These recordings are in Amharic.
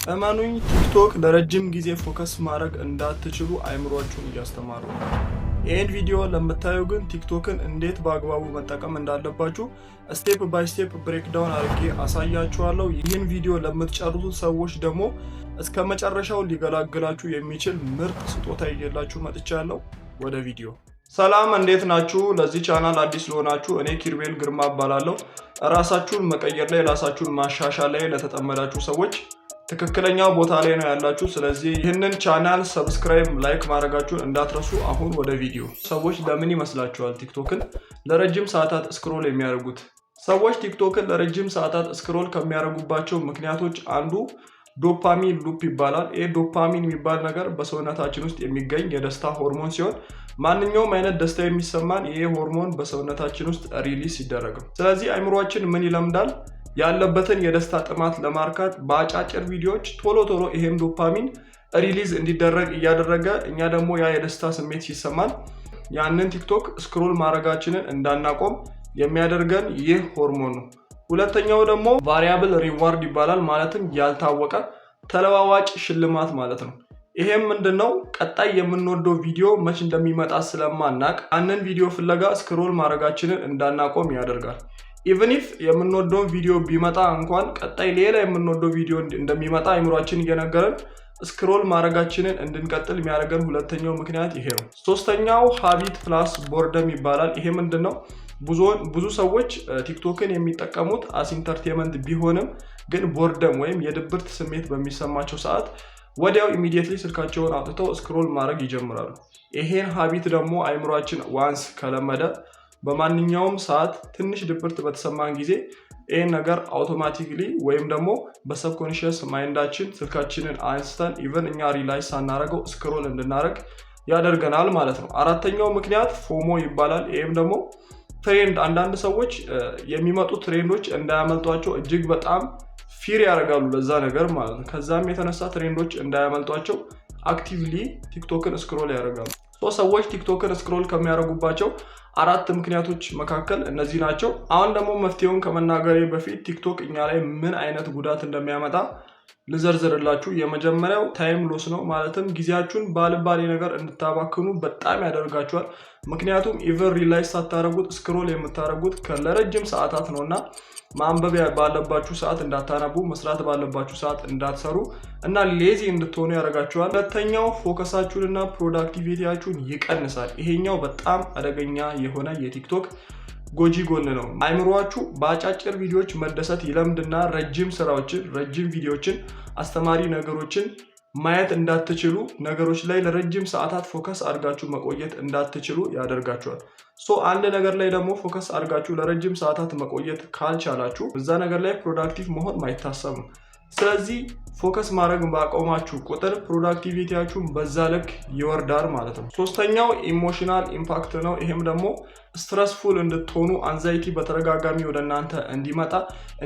እመኑኝ፣ ቲክቶክ ለረጅም ጊዜ focus ማድረግ እንዳትችሉ አይምሯችሁን እያስተማሩ ነው። ይህን ቪዲዮ ለምታዩ ግን ቲክቶክን እንዴት በአግባቡ መጠቀም እንዳለባችሁ step by step breakdown አድርጌ አሳያችኋለሁ። ይህን ቪዲዮ ለምትጨርሱት ሰዎች ደግሞ እስከ መጨረሻው ሊገላግላችሁ የሚችል ምርጥ ስጦታ ይዤላችሁ መጥቻለሁ። ወደ ቪዲዮ። ሰላም፣ እንዴት ናችሁ? ለዚህ ቻናል አዲስ ለሆናችሁ እኔ ኪርቤል ግርማ እባላለሁ። ራሳችሁን መቀየር ላይ፣ ራሳችሁን ማሻሻል ላይ ለተጠመዳችሁ ሰዎች ትክክለኛው ቦታ ላይ ነው ያላችሁ። ስለዚህ ይህንን ቻናል subscribe፣ like ማድረጋችሁን እንዳትረሱ። አሁን ወደ ቪዲዮ። ሰዎች ለምን ይመስላችኋል ቲክቶክን ለረጅም ሰዓታት scroll የሚያደርጉት? ሰዎች ቲክቶክን ለረጅም ሰዓታት scroll ከሚያደርጉባቸው ምክንያቶች አንዱ dopamine loop ይባላል። ይህ ዶፓሚን የሚባል ነገር በሰውነታችን ውስጥ የሚገኝ የደስታ ሆርሞን ሲሆን ማንኛውም አይነት ደስታ የሚሰማን ይህ ሆርሞን በሰውነታችን ውስጥ release ሲደረግ ነው። ስለዚህ አይምሯችን ምን ይለምዳል? ያለበትን የደስታ ጥማት ለማርካት በአጫጭር ቪዲዮዎች ቶሎ ቶሎ ይሄም dopamine release እንዲደረግ እያደረገ እኛ ደግሞ ያ የደስታ ስሜት ሲሰማን ያንን ቲክቶክ scroll ማድረጋችንን እንዳናቆም የሚያደርገን ይህ ሆርሞን ነው። ሁለተኛው ደግሞ variable reward ይባላል። ማለትም ያልታወቀ ተለዋዋጭ ሽልማት ማለት ነው። ይሄም ምንድነው? ቀጣይ የምንወደው ቪዲዮ መች እንደሚመጣ ስለማናቅ ያንን ቪዲዮ ፍለጋ scroll ማድረጋችንን እንዳናቆም ያደርጋል። Even if የምንወደውን ቪዲዮ ቢመጣ እንኳን ቀጣይ ሌላ የምንወደው ቪዲዮ እንደሚመጣ አይምሯችን እየነገረን scroll ማድረጋችንን እንድንቀጥል የሚያደርገን ሁለተኛው ምክንያት ይሄ ነው። ሶስተኛው habit plus boredom ይባላል። ይሄ ምንድን ነው? ብዙ ሰዎች ቲክቶክን የሚጠቀሙት as entertainment ቢሆንም ግን boredom ወይም የድብርት ስሜት በሚሰማቸው ሰዓት ወዲያው immediately ስልካቸውን አውጥተው scroll ማድረግ ይጀምራሉ። ይሄን habit ደግሞ አይምሯችን once ከለመደ በማንኛውም ሰዓት ትንሽ ድብርት በተሰማን ጊዜ ይህን ነገር automatically ወይም ደግሞ በ subconscious mind ኣችን ስልካችንን አንስተን even እኛ realize ሳናደርገው scroll እንድናደርግ ያደርገናል ማለት ነው። አራተኛው ምክንያት FOMO ይባላል። ይህም ደግሞ trend፣ አንዳንድ ሰዎች የሚመጡ trend ኦች እንዳያመልጧቸው እጅግ በጣም fear ያደርጋሉ ለዛ ነገር ማለት ነው። ከዛም የተነሳ trend ኦች እንዳያመልጧቸው actively ቲክቶክን scroll ያደርጋሉ። ሰዎች ቲክቶክን scroll ከሚያደርጉባቸው አራት ምክንያቶች መካከል እነዚህ ናቸው። አሁን ደግሞ መፍትሄውን ከመናገሬ በፊት ቲክቶክ እኛ ላይ ምን አይነት ጉዳት እንደሚያመጣ ልዘርዝርላችሁ። የመጀመሪያው time loss ነው። ማለትም ጊዜያችሁን ባልባሌ ነገር እንድታባክኑ በጣም ያደርጋችኋል። ምክንያቱም even realize ሳታደርጉት scroll የምታደርጉት ለረጅም ሰዓታት ነው እና ማንበብ ባለባችሁ ሰዓት እንዳታነቡ፣ መስራት ባለባችሁ ሰዓት እንዳትሰሩ እና lazy እንድትሆኑ ያደርጋችኋል። ሁለተኛው focus ኣችሁንና productivity ያችሁን ይቀንሳል። ይሄኛው በጣም አደገኛ የሆነ የቲክቶክ ጎጂ ጎን ነው። አይምሯችሁ በአጫጭር ቪዲዮዎች መደሰት ይለምድና ረጅም ስራዎችን፣ ረጅም ቪዲዮዎችን፣ አስተማሪ ነገሮችን ማየት እንዳትችሉ፣ ነገሮች ላይ ለረጅም ሰዓታት focus አድርጋችሁ መቆየት እንዳትችሉ ያደርጋችኋል። So አንድ ነገር ላይ ደግሞ focus አድርጋችሁ ለረጅም ሰዓታት መቆየት ካልቻላችሁ እዛ ነገር ላይ productive መሆን ማይታሰብ ነው። ስለዚህ focus ማድረግ ባቆማችሁ ቁጥር productivity ያችሁን በዛ ልክ ይወርዳል ማለት ነው። ሶስተኛው emotional impact ነው። ይሄም ደግሞ stressful እንድትሆኑ፣ anxiety በተደጋጋሚ ወደ እናንተ እንዲመጣ፣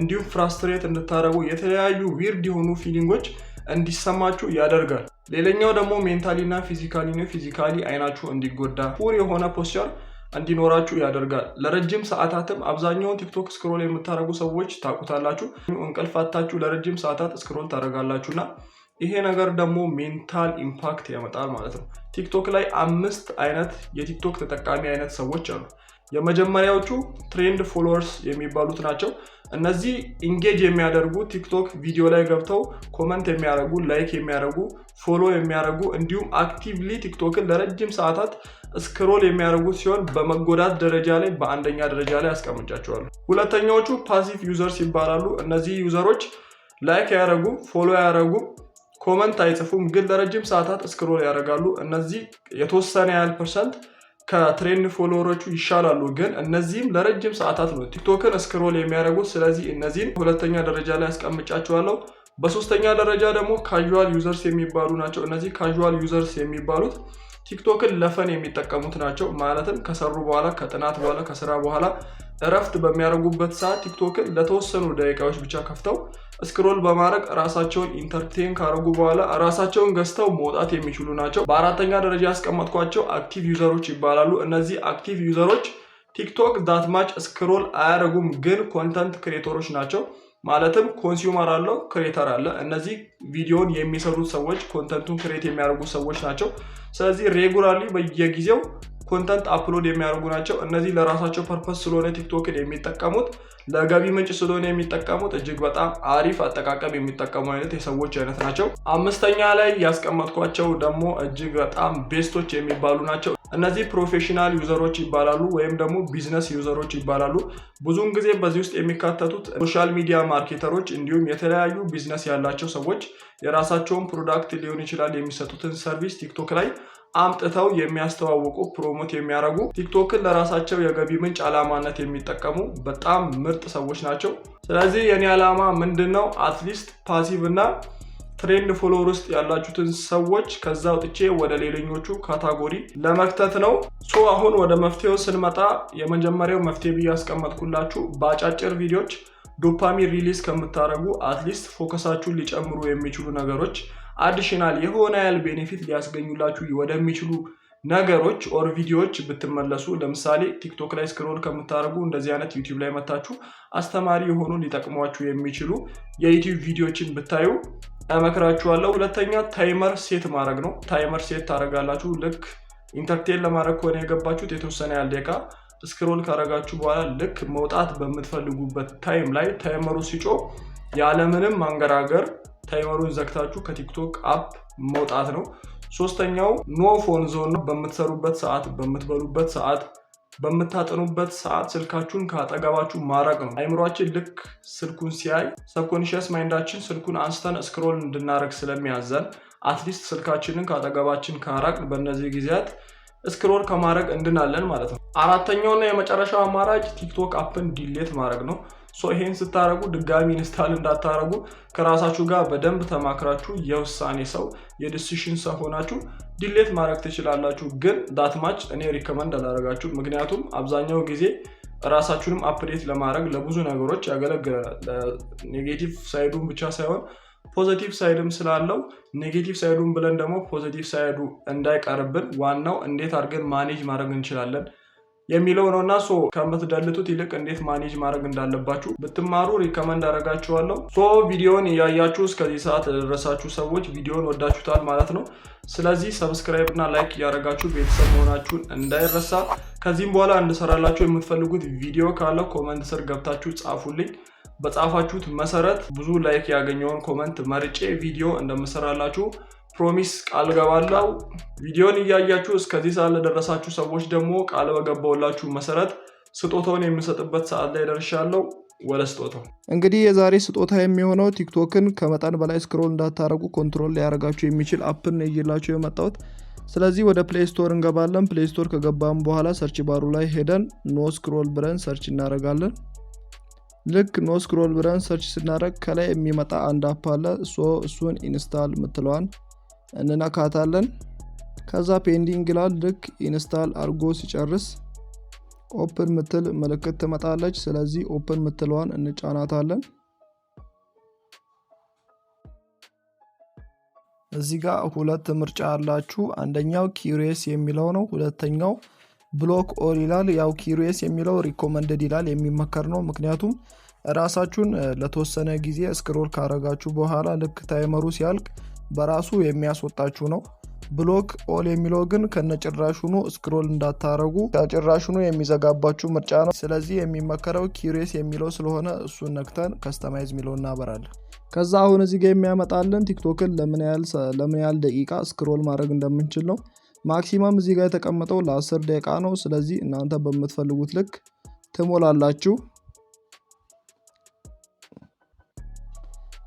እንዲሁም frustrate እንድታደርጉ፣ የተለያዩ weird የሆኑ feeling ኦች እንዲሰማችሁ ያደርጋል። ሌላኛው ደግሞ mentally እና physically ነው። Physically አይናችሁ እንዲጎዳ፣ poor የሆነ posture እንዲኖራችሁ ያደርጋል። ለረጅም ሰዓታትም አብዛኛውን ቲክቶክ scroll የምታደርጉ ሰዎች ታውቁታላችሁ። እንቅልፍ አጥታችሁ ለረጅም ሰዓታት scroll ታደርጋላችሁ እና ይሄ ነገር ደግሞ mental impact ያመጣል ማለት ነው። ቲክቶክ ላይ አምስት አይነት የቲክቶክ ተጠቃሚ አይነት ሰዎች አሉ። የመጀመሪያዎቹ trend followers የሚባሉት ናቸው። እነዚህ engage የሚያደርጉ፣ ቲክቶክ ቪዲዮ ላይ ገብተው comment የሚያደርጉ፣ like የሚያደርጉ፣ follow የሚያደርጉ እንዲሁም actively ቲክቶክን ለረጅም ሰዓታት scroll የሚያደርጉ ሲሆን በመጎዳት ደረጃ ላይ በአንደኛ ደረጃ ላይ አስቀምጫቸዋለሁ። ሁለተኛዎቹ passive users ይባላሉ። እነዚህ user ኦች like አያደርጉም፣ follow አያደርጉም፣ comment አይጽፉም፣ ግን ለረጅም ሰዓታት scroll ያደርጋሉ። እነዚህ የተወሰነ ያህል percent ከ trend follower ኦቹ ይሻላሉ፣ ግን እነዚህም ለረጅም ሰዓታት ነው ቲክቶክን scroll የሚያደርጉት። ስለዚህ እነዚህን ሁለተኛ ደረጃ ላይ አስቀምጫቸዋለሁ። በሶስተኛ ደረጃ ደግሞ casual users የሚባሉ ናቸው። እነዚህ casual users የሚባሉት ቲክቶክን ለ fun የሚጠቀሙት ናቸው። ማለትም ከሰሩ በኋላ፣ ከጥናት በኋላ፣ ከስራ በኋላ እረፍት በሚያደርጉበት ሰዓት ቲክቶክን ለተወሰኑ ደቂቃዎች ብቻ ከፍተው scroll በማድረግ ራሳቸውን entertain ካደረጉ በኋላ ራሳቸውን ገዝተው መውጣት የሚችሉ ናቸው። በአራተኛ ደረጃ ያስቀመጥኳቸው active user ኦች ይባላሉ። እነዚህ active user ኦች ቲክቶክ that much scroll አያደርጉም፣ ግን content creator ኦች ናቸው። ማለትም consumer አለው፣ creator አለ። እነዚህ ቪዲዮን የሚሰሩት ሰዎች፣ content ኡን create የሚያደርጉ ሰዎች ናቸው። ስለዚህ regularly በየጊዜው content upload የሚያደርጉ ናቸው። እነዚህ ለራሳቸው purpose ስለሆነ ቲክቶክን የሚጠቀሙት፣ ለገቢ ምንጭ ስለሆነ የሚጠቀሙት፣ እጅግ በጣም አሪፍ አጠቃቀም የሚጠቀሙ አይነት የሰዎች አይነት ናቸው። አምስተኛ ላይ ያስቀመጥኳቸው ደግሞ እጅግ በጣም best ኦች የሚባሉ ናቸው። እነዚህ professional user ኦች ይባላሉ ወይም ደግሞ business user ኦች ይባላሉ። ብዙውን ጊዜ በዚህ ውስጥ የሚካተቱት social media marketer ኦች እንዲሁም የተለያዩ ቢዝነስ ያላቸው ሰዎች፣ የራሳቸውን product ሊሆን ይችላል፣ የሚሰጡትን service ቲክቶክ ላይ አምጥተው የሚያስተዋውቁ፣ promote የሚያደርጉ፣ ቲክቶክን ለራሳቸው የገቢ ምንጭ አላማነት የሚጠቀሙ በጣም ምርጥ ሰዎች ናቸው። ስለዚህ የኔ ዓላማ ምንድን ነው? At least passive እና trend follower ውስጥ ያላችሁትን ሰዎች ከዛ አውጥቼ ወደ ሌሎኞቹ category ለመክተት ነው። So አሁን ወደ መፍትሄው ስንመጣ የመጀመሪያው መፍትሄ ብዬ ያስቀመጥኩላችሁ በአጫጭር ቪዲዮዎች dopamine release ከምታደርጉ at least focus ኣችሁን ሊጨምሩ የሚችሉ ነገሮች፣ additional የሆነ ያህል benefit ሊያስገኙላችሁ ወደሚችሉ ነገሮች or ቪዲዮዎች ብትመለሱ፣ ለምሳሌ ቲክቶክ ላይ scroll ከምታደርጉ እንደዚህ አይነት ዩቲዩብ ላይ መታችሁ አስተማሪ የሆኑ፣ ሊጠቅሟችሁ የሚችሉ የዩቲዩብ ቪዲዮዎችን ብታዩ እመክራችኋለሁ። ሁለተኛ timer set ማድረግ ነው። Timer set ታደርጋላችሁ። ልክ entertain ለማድረግ ከሆነ የገባችሁት የተወሰነ ያህል ደቂቃ scroll ካደረጋችሁ በኋላ ልክ መውጣት በምትፈልጉበት time ላይ timer ኡ ሲጮህ ያለምንም ማንገራገር timer ኡን ዘግታችሁ ከቲክቶክ app መውጣት ነው። ሶስተኛው no phone zone ነው። በምትሰሩበት ሰዓት፣ በምትበሉበት ሰዓት፣ በምታጠኑበት ሰዓት ስልካችሁን ከአጠገባችሁ ማራቅ ነው። አይምሯችን ልክ ስልኩን ሲያይ subconscious mind ኣችን ስልኩን አንስተን scroll እንድናደርግ ስለሚያዘን at least ስልካችንን ከአጠገባችን ካራቅን በእነዚህ ጊዜያት scroll ከማድረግ እንድናለን ማለት ነው። አራተኛውና የመጨረሻው አማራጭ ቲክቶክ app ን delete ማድረግ ነው። So ይሄን ስታደረጉ ድጋሚ install እንዳታረጉ ከራሳችሁ ጋር በደንብ ተማክራችሁ የውሳኔ ሰው፣ የ decision ሰው ሆናችሁ delete ማድረግ ትችላላችሁ። ግን that much እኔ recommend አላደርጋችሁም። ምክንያቱም አብዛኛው ጊዜ ራሳችሁንም update ለማድረግ ለብዙ ነገሮች ያገለግላል። Negative side ኡን ብቻ ሳይሆን positive side ም ስላለው negative side ኡን ብለን ደግሞ positive side ኡ እንዳይቀርብን ዋናው እንዴት አድርገን manage ማድረግ እንችላለን የሚለው ነው። እና so ከምትደልቱት ይልቅ እንዴት manage ማድረግ እንዳለባችሁ ብትማሩ recommend አደርጋችኋለሁ። So ቪዲዮን እያያችሁ እስከዚህ ሰዓት ለደረሳችሁ ሰዎች ቪዲዮን ወዳችሁታል ማለት ነው። ስለዚህ subscribe እና like እያደረጋችሁ ቤተሰብ መሆናችሁን እንዳይረሳ። ከዚህም በኋላ እንድሰራላችሁ የምትፈልጉት ቪዲዮ ካለ comment ስር ገብታችሁ ጻፉልኝ። በጻፋችሁት መሰረት ብዙ like ያገኘውን comment መርጬ ቪዲዮ እንደምሰራላችሁ promise ቃል ገባለው። ቪዲዮን እያያችሁ እስከዚህ ሰዓት ለደረሳችሁ ሰዎች ደግሞ ቃል በገባውላችሁ መሰረት ስጦታውን የምሰጥበት ሰዓት ላይ ደርሻለሁ። ወደ ስጦታው። እንግዲህ የዛሬ ስጦታ የሚሆነው ቲክቶክን ከመጠን በላይ scroll እንዳታረጉ control ሊያደርጋችሁ የሚችል app ን ይዤላችሁ የመጣሁት። ስለዚህ ወደ Play Store እንገባለን። Play Store ከገባን በኋላ search bar ኡ ላይ ሄደን no scroll ብለን search እናደርጋለን። ልክ no scroll ብለን search ስናደርግ ከላይ የሚመጣ አንድ app አለ። እሱን install ምትለዋን እንነካታለን። ከዛ pending ይላል። ልክ install አድርጎ ሲጨርስ open ምትል ምልክት ትመጣለች። ስለዚህ open ምትለዋን እንጫናታለን። እዚህ ጋር ሁለት ምርጫ አላችሁ። አንደኛው curious የሚለው ነው። ሁለተኛው block all ይላል። ያው curious የሚለው recommended ይላል፣ የሚመከር ነው። ምክንያቱም ራሳችሁን ለተወሰነ ጊዜ scroll ካረጋችሁ በኋላ ልክ timer ኡ ሲያልቅ በራሱ የሚያስወጣችሁ ነው። Block all የሚለው ግን ከነጭራሹኑ scroll እንዳታረጉ ከጭራሹኑ የሚዘጋባችሁ ምርጫ ነው። ስለዚህ የሚመከረው curious የሚለው ስለሆነ እሱን ነክተን customize የሚለው እናበራለን። ከዛ አሁን እዚህ ጋር የሚያመጣልን ቲክቶክን ለምን ያህል ደቂቃ scroll ማድረግ እንደምንችል ነው። Maximum እዚህ ጋር የተቀመጠው ለ10 ደቂቃ ነው። ስለዚህ እናንተ በምትፈልጉት ልክ ትሞላላችሁ።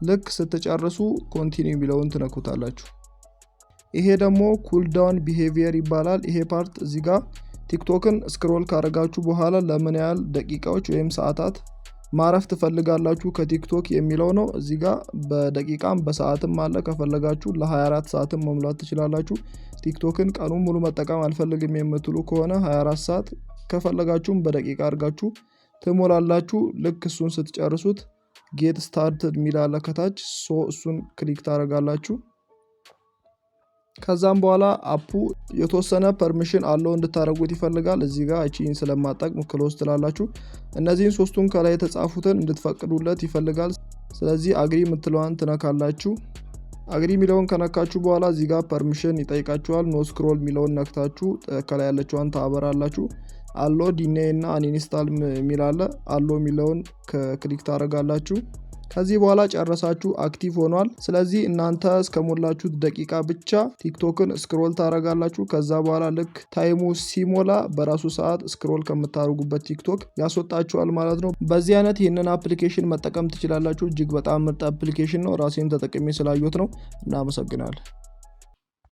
ልክ ስትጨርሱ continue የሚለውን ትነኩታላችሁ። ይሄ ደግሞ cool down behavior ይባላል። ይሄ part እዚህ ጋር ቲክቶክን scroll ካረጋችሁ በኋላ ለምን ያህል ደቂቃዎች ወይም ሰዓታት ማረፍ ትፈልጋላችሁ ከቲክቶክ የሚለው ነው። እዚህ ጋር በደቂቃም በሰዓትም አለ። ከፈለጋችሁ ለ24 ሰዓትም መሙላት ትችላላችሁ። ቲክቶክን ቀኑን ሙሉ መጠቀም አልፈልግም የምትሉ ከሆነ 24 ሰዓት፣ ከፈለጋችሁም በደቂቃ አድርጋችሁ ትሞላላችሁ። ልክ እሱን ስትጨርሱት get start የሚል አለ ከታች፣ so እሱን click ታደርጋላችሁ። ከዛም በኋላ app ኡ የተወሰነ permission allow እንድታደርጉት ይፈልጋል። እዚህ ጋር እቺን ስለማጠቅም close ትላላችሁ። እነዚህን ሶስቱን ከላይ የተጻፉትን እንድትፈቅዱለት ይፈልጋል። ስለዚህ agree የምትለዋን ትነካላችሁ። Agree የሚለውን ከነካችሁ በኋላ እዚህ ጋር permission ይጠይቃችኋል። No scroll የሚለውን ነክታችሁ ከላይ ያለችዋን ታበራላችሁ። Allow፣ deny እና uninstall የሚል አለ። Allow የሚለውን click ታደርጋላችሁ። ከዚህ በኋላ ጨረሳችሁ፣ active ሆኗል። ስለዚህ እናንተ እስከሞላችሁት ደቂቃ ብቻ ቲክቶክን scroll ታደርጋላችሁ። ከዛ በኋላ ልክ time ኡ ሲሞላ በራሱ ሰዓት scroll ከምታደርጉበት ቲክቶክ ያስወጣችኋል ማለት ነው። በዚህ አይነት ይህንን application መጠቀም ትችላላችሁ። እጅግ በጣም ምርጥ application ነው። ራሴም ተጠቅሜ ስላየሁት ነው። እናመሰግናለን።